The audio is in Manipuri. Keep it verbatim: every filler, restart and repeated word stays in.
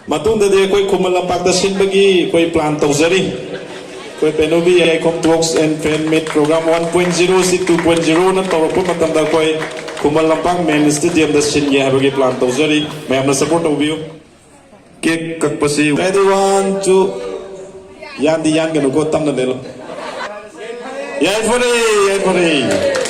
ꯃꯇꯨꯡꯗꯗꯤ ꯑꯩꯈꯣꯏ ꯈꯨꯃꯟ ꯂꯝꯄꯥꯛꯇ ꯁꯤꯟꯕꯒꯤ ꯑꯩꯈꯣꯏ ꯄ꯭ꯂꯥꯟ ꯇꯧꯖꯔꯤ꯫ ꯑꯩꯈꯣꯏ ꯄꯦꯅꯨꯕꯤ ꯌꯥꯏꯈꯣꯝ talks and fan meet program one point zero ꯁꯤ ꯇꯨ ꯄꯣꯏꯟ ꯖꯤꯔꯣꯅ ꯇꯧꯔꯛꯄ ꯃꯇꯝꯗ ꯑꯩꯈꯣꯏ ꯈꯨꯃꯟ ꯂꯝꯄꯥꯛ ꯃꯦꯟ ꯁ꯭ꯇꯦꯗꯤꯌꯝꯗ ꯁꯤꯟꯒꯦ ꯍꯥꯏꯕꯒꯤ ꯄ꯭ꯂꯥꯟ ꯇꯧꯖꯔꯤ꯫ ꯃꯌꯥꯝꯅ ꯁꯄꯣꯔꯠ ꯇꯧꯕꯤꯌꯨ꯫ ꯀꯦꯛ ꯀꯛꯄꯁꯤ ready, one, two. ꯌꯥꯟꯗꯤ ꯌꯥꯟꯒꯅꯨꯀꯣ, ꯇꯞꯅ ꯂꯦꯜꯂꯣ꯫ ꯌꯥꯏꯐꯔꯦ, ꯌꯥꯏꯐꯔꯦ꯫